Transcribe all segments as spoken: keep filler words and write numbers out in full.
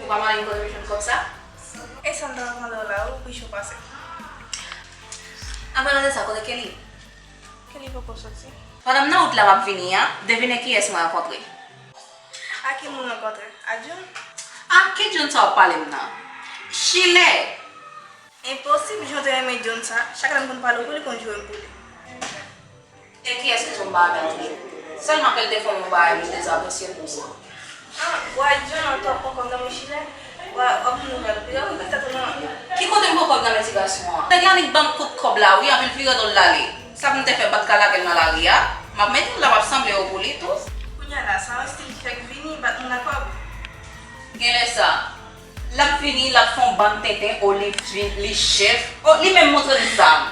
Ou pa mande m kote m jwenn kòb sa? E sa m t ap mande w la wi, pou cho pase. An palan de sa, kote Kelly? Kelly poko soti. Pandan m nan wout la m ap vini an, devine kiyès mwen rankontre. A ki moun rankontre? A John? A ki John sa w ap pale m nan? Chile! Enposib, jan w te renmen John sa, chak lè m konn pale w pou li, konn joure m pou li. E kiyès ki di w m pa renmen l toujou? Sèlman ke l te fè w yon bagay, m dezapresye l konsa. Ah, w a John an t ap pran kòb nan men Chilè, w a, w ap nouvèl, li ap pran tèt ou nan. Ki kote m pran kòb nan men ti gason an? Nèg la annik ban m kout kòb la wi, anpi l vire do l l ale. Sa pou m te fè, m pa t ka lage l nan lari a? M ap mete l la, m ap sanble yo pou li tou. Kounye a la, sa yon stil fèk vini, bat moun ak kòb. Genlè sa. L ap vini, l ap fè yon bann tenten, o li vin, li chèf. O, li menm montre m zam.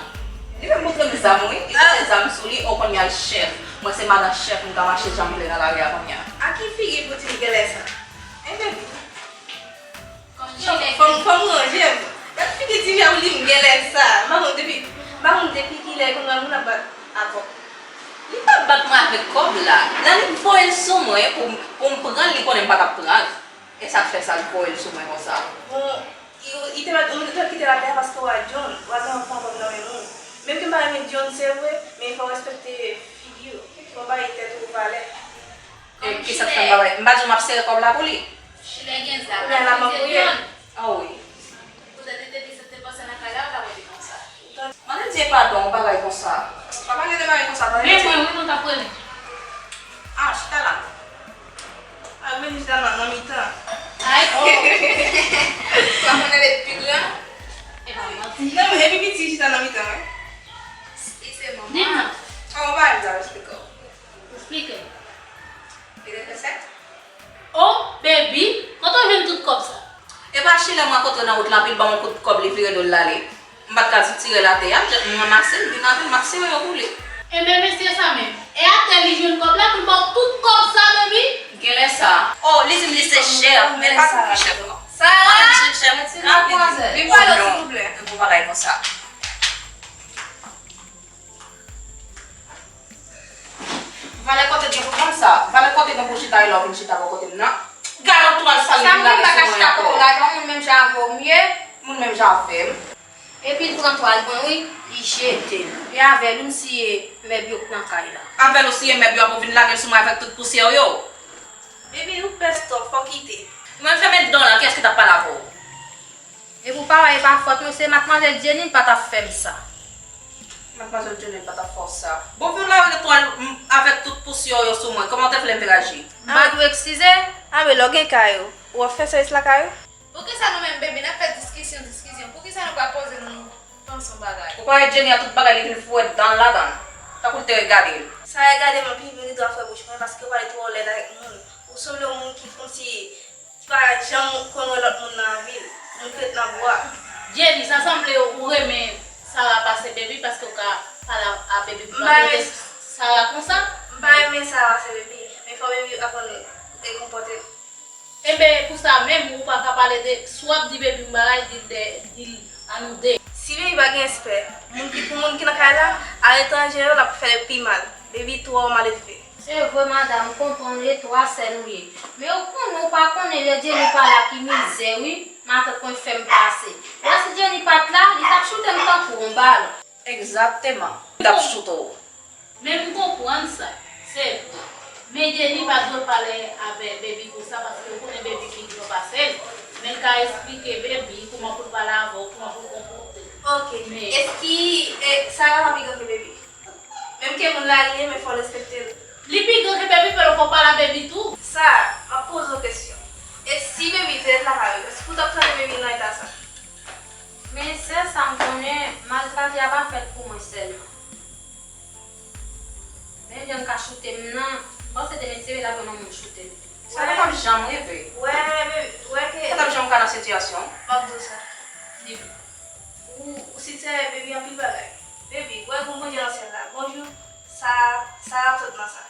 Li menm montre m zam, wi. Li montre zam sou li, o kounye a l chèf. Mwen se madan chèf, m ka mache jan m vle nan lari a kounye a. A ki figi pou di m genlè sa? Enben, fò m, fò m ranje m. Gad figi ti fi a pou di m genlè sa. M pa konn depi, m pa konn depi kilè kounye a moun ap bat ak kòb. Li pa bat mwen avèk kòb la. L annik voye l sou mwen pou m, pou m pran l, li konnen m pa t ap pran l. E sa k fè sa l voye l sou mwen konsa? Bon, li, li te mèt, ou te kite l atè a paske w a John, w a John ap pran kòb nan men moun. Menm ke m pa renmen John, se vre, men fò w respekte figi w. Fò w bay tèt ou valè. E kisa k fè m pa bay? M pa di w m ap sere kòb la pou li? Chilè gen zam. Kounye a la m ap fouye. An wi. Poutèt li te di sa te pase nan kay la, ou ta rete konsa. Mande Dye padon, yon bagay konsa. Pa pale de bagay konsa, tande. Men mwen, wi, mwen t ap rele. Ah, chita la. Ah, men chita nan, nan mitan. Ay. Oh. Pa konnen lè pi gran. E pa manti. Non, men epi piti chita nan mitan, wi. Li se manman. Di m non. Oh, pa al la, esplike w. Esplike. Li te fè sèks? Oh, baby, kote w jwenn tout kòb sa? E pa Chilè m rankontre nan wout la, anpi l ban m yon kout kòb, li vire do l l ale. M pa t ka sitire l atè a, m ranmase l, vin avè l, m ap sere yo pou li. Enben, mesye sa menm. E atè li jwenn kòb la pou l ba w tout kòb sa, baby? Genlè sa. Oh, li di m li se chèf, men pa tout ki chèf, non. Sa a? Li se chèf, li se chèf. Li pale w, silvouplè. Yon bagay konsa. Valè kote gen pou pran sa? Valè kote gen pou chita e lè w vin chita bò kote m nan? Gade yon twal sal li vin lage sou mwen ankò. Moun menm jan avè w m ye? Moun menm jan avè m. Epi l pran twal mwen wi, li jete l. E avè l ou m siye mèb yo k nan kay la. Avè l ou siye mèb yo apre w vin lage l sou mwen avèk tout pousyè w yo? Baby, ou pès twòp, fò w kite. Mwen fèmen dan w la, kiyès ki t ap pale avè w? Epi w pa wè e pa fòt mwen, se madmwazèl Jenny pa t ap fè m sa. Madmwazèl Jenny pa t ap fè w sa. Bon, vin lage twal m avèk tout pousyè w yo sou mwen, kòman w te vle m te aji? M pa dwe eskize? Anben lè w gen kay ou, w ap fè sèvis lakay ou? Poukisa nou menm, baby, n ap fè diskisyon, diskisyon? Poukisa nou pa poze nou, nou panse yon bagay? Ou pa wè Jenny a tout bagay li vin foure dan l ladan l, tankou l te regade l. Sa regade m anpil, men li dwe fè bouch mwen, paske w pale twò lèd avèk moun. Ou sanble yon moun ki kòmsi ki pa janm konn wè lòt moun nan vi l, moun k ret nan bwa. Jenny, sa sanble ou renmen Sarah pase Baby paske ou ka pale a Baby, ou ka trete Sarah konsa? M pa renmen Sarah pase Baby, men fò Baby aprann konpòte l. Enben, pou sa menm, ou pa ka pale de, si w ap di Baby yon bagay, di l de, di l a nou de. Si Baby pa gen respè, moun ki, pou moun ki nan kay la, aletranje yo, l ap fè l pi mal. Baby twò maledve. Se vre, madanm, m konprann, e twa sè nou ye. Men ou konnen, ou pa konnen lè Jenny pa la ki mizè, wi, matant mwen fè m pase. Lè si Jenny pa t la, li t ap choute m tankou yon balon. Egzakteman. Li t ap choute w. Men m konprann sa, se vre. Men Jenny pa dwe pale avè Baby konsa, paske ou konnen Baby pi gran pase l. Men l ka esplike Baby kòman pou l pale avè w, kòman pou l konpòte l. Ok. Men eski, e, Sarah pa pi gran ke Baby? Menm ke moun la li ye, men fò w respekte l. Li pi gran ke Baby, fò w pale a Baby tou. Sa, m ap poze w kesyon. E si Baby te ret lakay ou, èske w t ap tande Baby nan eta sa? Men sè sa, m konnen maltrate a pa fèt pou mwen sèlman. Men jan l ka choute m nan, m panse demen si Baby la pran yon moun choute l. Sa pa t ap janm rive. Wè, Baby, wè ke. Sa pa t ap janm ka nan sitiyasyon. M ap di w sa. Di m. Ou, ou sitire Baby anpil bagay. Baby, wè gon bondye nan syèl la. Bonjou, sa, sa ap sot nan sa.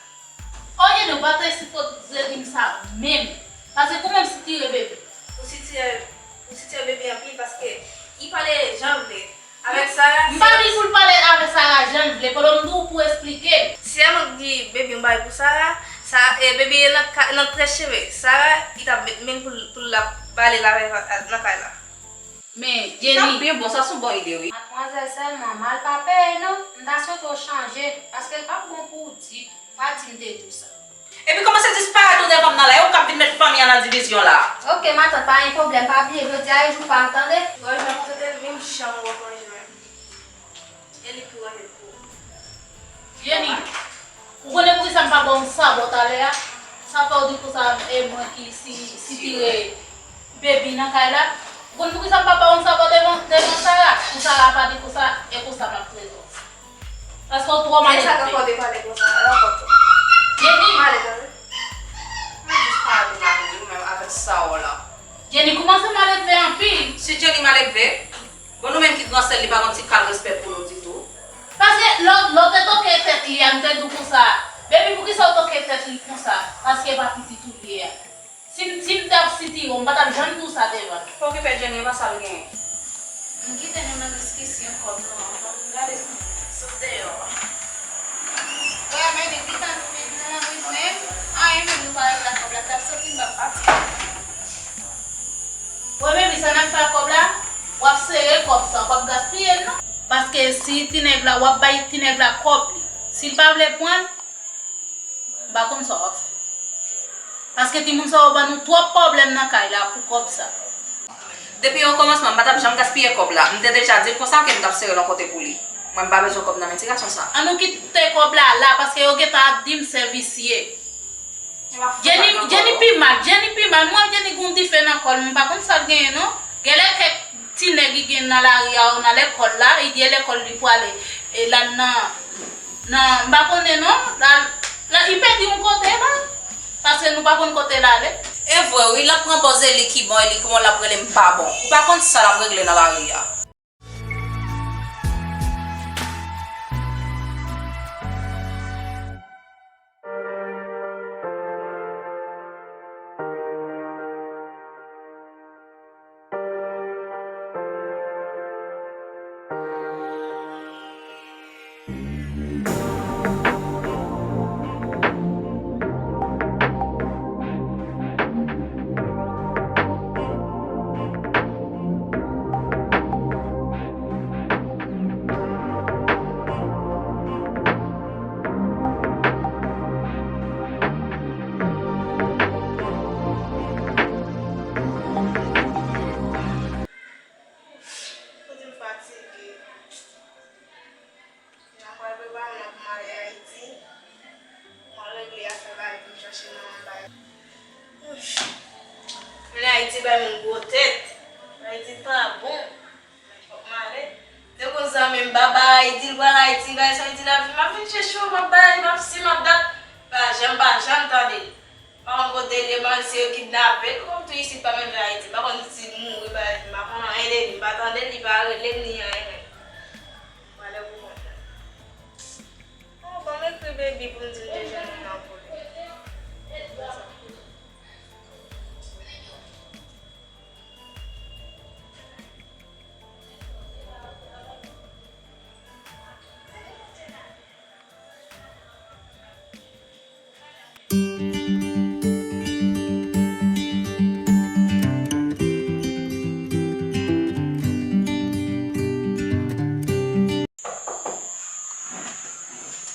Olye de w pa t sipoze di m sa menm. Paske kòman m sitire Baby? Ou sitire, ou sitire Baby anpil paske li pale jan l vle. Avèk Sarah, m pa di pou l pale avèk Sarah jan l vle, pandan m di w pou esplike l. Si a mwen k di Baby yon bagay pou Sarah, Sa, e, baby, e nan ka, nan trè cheve. Sara, li t ap met men l pou l, pou l ap pale l avè nan kay la. Men, Jenny. Sa byen bon, sa se yon bon ide, wi. Madmwazèl, sèlman, mal pa peye, non. M ta swete w chanje, paske l p ap bon pou ou ditou. Pa di m te di w sa. Epi kòmanse disparèt ou devan m nan la, e ou k ap vin met fanmi an nan divizyon la. Oke, matant, pa gen pwoblèm, pa bliye, jodi a e jou pa m, tande? Bon, jan m te menm janm wè konje menm. E li pi wè li pou. Jenny, ou konnen poukisa m pa ba w yon sabò talè a? Sa fè w di konsa e mwen ki si, sitire baby nan kay la? Ou konn poukisa m pa ba w yon sabò devan, devan Sara? Pou Sara pa di konsa, e konsa m ap trete w. Paske w twò maledve. Jenny, sa k ap fè w te pale konsa? Jenny! Mwen jis pa vin avè ou menm avèk sa w la. Jenny, kòmanse maledve anpil. Si Jenny maledve, bon, nou menm ki gran sè l, li pa gon ti kal respè pou nou ditou. Paske lè w, lè w te toke tèt li a, m te di w konsa, baby, poukisa w toke tèt li konsa? Paske e pa pitit ou li ye a. Si m, si m t ap sitire w, m pa t ap janm di w sa devan l. Pa okipe Jenny, e pa sa l genyen. M kite nou nan diskisyon kòb nou an, fò nou gade sou deyò a. Wè, men depi tan nou vin nan lagriz menm, anyen menm nou pa regle ak kòb la, t ap soti m p ap pati. Wè, men sa n ap fè ak kòb la, w ap sere kòb sa, w p ap gaspiye l non. Paske si ti nèg la, w ap bay ti nèg la kòb li. Si l pa vle pran l, m pa konn sa w ap fè. Paske timoun sa yo ban nou twòp pwoblèm nan kay la pou kòb sa. Depi okòmansman, m pa t ap janm gaspiye kòb la. M te deja di l konsa ke m t ap sere l yon kote pou li. Mwen, m pa bezwen kòb nan men ti gason sa. An nou kite kòb la la, paske yo gentan ap di m se visye. Jenny, Jenny pi mal, Jenny pi mal. M wè Jenny gon dife nan kò l, m pa konn sa l genyen non. Genlè kèk ti nèg li gen nan lari a, ou nan lekòl la, li gen lekòl li pwale, e l al nan, nan, m pa konnen non, l al, l al, li pèdi yon kote la, paske nou pa konn kote l ale. E vre wi, l ap pran pòz e li ki bon, e li ki bon, l ap rele m pa bon. Ou pa konn sa l ap regle nan lari a. Kote m fatige. Jan m pral prepare m pou m ale Ayiti, pou m al regle afè bagay pou m chache manman bagay. Uf. Konnen Ayiti bay moun gwo tèt. Ayiti pa bon. Men fòk m ale. Se konsa menm, baba Ayiti, l pral Ayiti, bay sa Ayiti la, m ap vin chèche w, m ap bay, m ap si, m ap dat. Pa janm, pa janm tande l. Pa konn kote l ye, m al si yo kidnape l, kòm tou isit pa menm jan Ayiti. M pa konn si l mouri, pa, m pa konn anyen de li, m pa tande l, li pa rele m, ni anyen menm. Pale pou kont mwen. Oh, ban m ekri baby pou m di l deja nan nan pou li.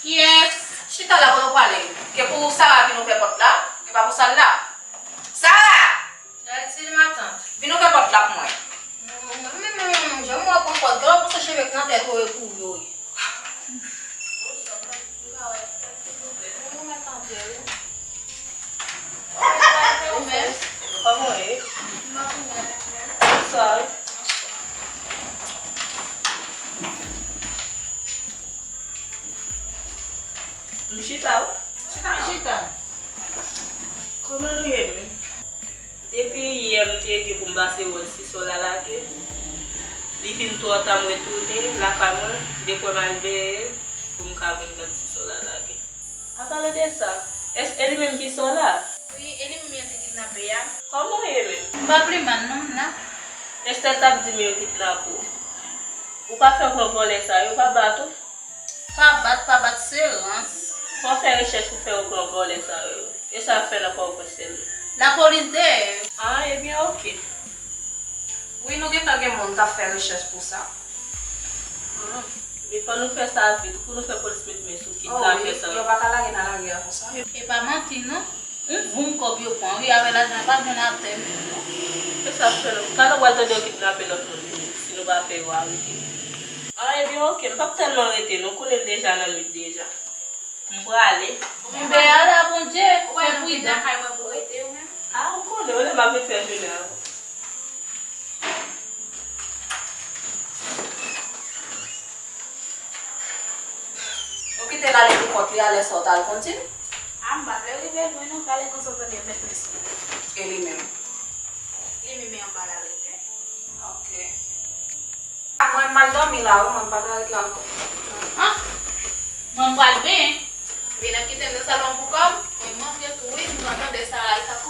Kiyès? Chita la, kote w prale? Ke pou Sara vin ouvè pòt la, e pa pou sa l la. Sara! Sa itil, matant? Vin ouvè pòt la pou mwen. Mwen menm, mwen menm, jan m wè w pran pòt, gade w pase cheve k nan tèt ou e kouri w ye. Mwen menm, mwen menm. Kòman w ye? Bonswa. M chita, wi. Chita, chita. Kòman nou ye menm? Depi yè m te di pou m pase wè si Sola lage. Li vin twò ta m retounen lakay mwen, dekwè m al veye pou m ka vin gad si Sola lage. An palan de sa, èske e li menm ki Sola? Wi, e li menm yo te kidnape a. Kòman w ye menm? M pa pi mal non, m la. Esther t ap di m yo kidnape w. Ou pa fè pran vòlè sa yo, pa bat ou. Pa bat, pa bat, se rans. Fò w fè rechèch pou fè yo pran vòlè sa yo. E sa ap fè nan Pòtoprens sèlman. Lapolis dèyè. Ah, ebyen, oke. Wi, nou gentan gen moun k ap fè rechèch pou sa. Ah, men fò nou fè sa vit, pou nou fè polis met men sou kidnapè sa yo. Oh, wi, yo pa ka lage nan lari a konsa. E pa manti, non. Yon voum kòb yo pran, wi, avè lajan pa jwenn atè menm, non. E sa fè nou. Talè w pral tande yo kidnape lòt moun, si nou pa fè yo arete. Ah, ebyen, oke, m p ap tèlman rete, non, konnen l deja nan nwit deja. M prale. Enben, ale a Bondye, fè pridan. Ah, ou konnen, ou lè m ap vin fè jounen an. Ou kite l ale pou kont li a, lè sa w t al konn di l? Ah, m pa vle rive lwen non, pale konsa w tande m met men sou li. E li menm? Li menm e anba la l rete. Ok. Ah, mwen m al dòmi la wi, mwen m pa ka ret la ankò. Ah, mwen m pral benyen. Vin ap kite m nan salon pou kò m, mwen m antre tou wi, m pran tande sa a, l t ap